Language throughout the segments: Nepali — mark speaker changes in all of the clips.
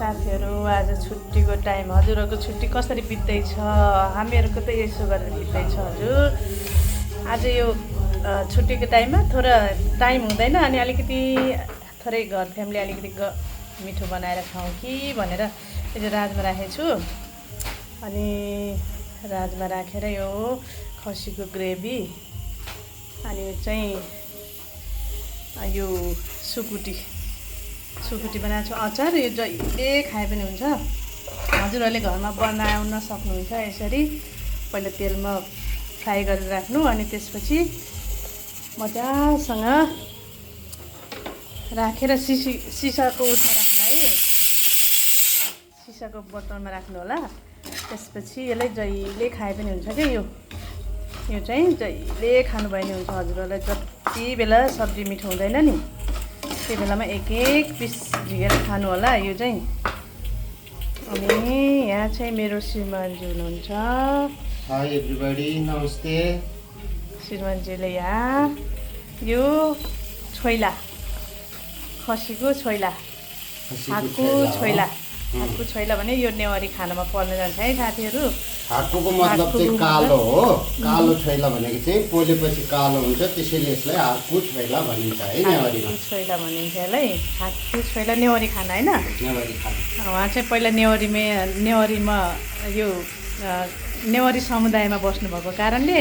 Speaker 1: साथीहरू आज छुट्टीको टाइम हजुरहरूको छुट्टी कसरी बित्दैछ हामीहरूको त यसो गरेर बित्दैछ हजुर। आज यो छुट्टीको टाइममा थोड़ा टाइम हुँदैन अनि अलिकति थोरै घर फ्यामिली अलिकति मिठो बनाएर खाउँ कि भनेर यो राजमा राखेको छु। अनि राजमा राखेर यो खसीको ग्रेभी अनि चाहिँ यो सुकुटी बनाएको छु अचार। यो जहिले खाए पनि हुन्छ, हजुरहरूले घरमा बनाउन सक्नुहुन्छ। यसरी पहिला तेलमा फ्राई गरेर राख्नु अनि त्यसपछि मजासँग राखेर सिसाको उसमा राख्नु है, सिसाको बोतलमा राख्नु होला। त्यसपछि यसलाई जहिले खाए पनि हुन्छ क्या। यो चाहिँ जहिले खानुभयो भने हुन्छ। हजुरहरूलाई जति बेला सब्जी मिठो हुँदैन नि त्यो बेलामा एक एक पिस झिकेर खानु होला यो चाहिँ। अनि यहाँ चाहिँ मेरो श्रीमानजी हुनुहुन्छ।
Speaker 2: हाई एभ्रीबडी, नमस्ते।
Speaker 1: श्रीमानजीले यहाँ यो छोइला, खसीको छोइला, हातको छोइला भने यो नेवारी खानामा पर्न जान्छ है साथीहरू।
Speaker 2: हाकुको मतलब चाहिँ कालो हो। कालो छोइला भनेको चाहिँ पोलेपछि कालो हुन्छ, त्यसैले यसलाई हाकु छोइला भनिन्छ है नेवारीमा।
Speaker 1: छोइला भनिन्छ यसलाई, हाकु छोइला नेवारी खाना हैन,
Speaker 2: नेवारी खाना।
Speaker 1: उहाँ चाहिँ पहिला नेवारीमा यो नेवारी समुदायमा बस्नुभएको कारणले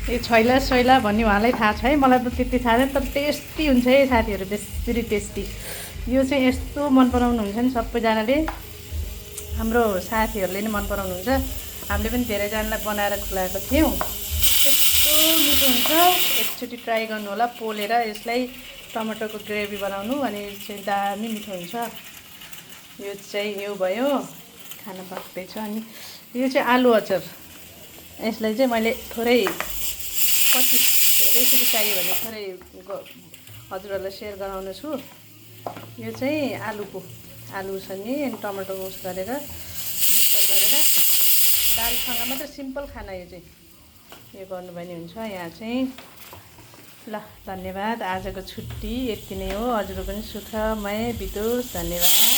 Speaker 1: यो छोइला भन्ने उहाँलाई थाहा छ है, मलाई त त्यति थाहा छैन। तर टेस्टी हुन्छ है साथीहरू, बेसी टेस्टी। यो चाहिँ यस्तो मन पराउनुहुन्छ नि सबैजनाले, हाम्रो साथीहरूले नि मन पराउनुहुन्छ। हामीले पनि धेरैजनालाई बनाएर खुवाएको थियौँ, यस्तो मिठो हुन्छ। एकचोटि ट्राई गर्नु होला पोलेर यसलाई टमाटरको ग्रेभी बनाउनु, अनि चाहिँ दामी मिठो हुन्छ। यो चाहिँ यो भयो, खाना पाक्दैछ। अनि यो चाहिँ आलु अचार, यसलाई चाहिँ मैले थोरै रेसिपी चाहियो भने थोरै हजुरहरूलाई सेयर गराउने छु। यो चाहिँ आलुसँगै अनि टमाटर उस गरेर मिक्सर गरेर दालसँग मात्रै सिम्पल खाना यो चाहिँ यो गर्नुभयो भने हुन्छ। यहाँ चाहिँ ल धन्यवाद। आजको छुट्टी यति नै हो। हजुरको पनि सुखमय बितोस्। धन्यवाद।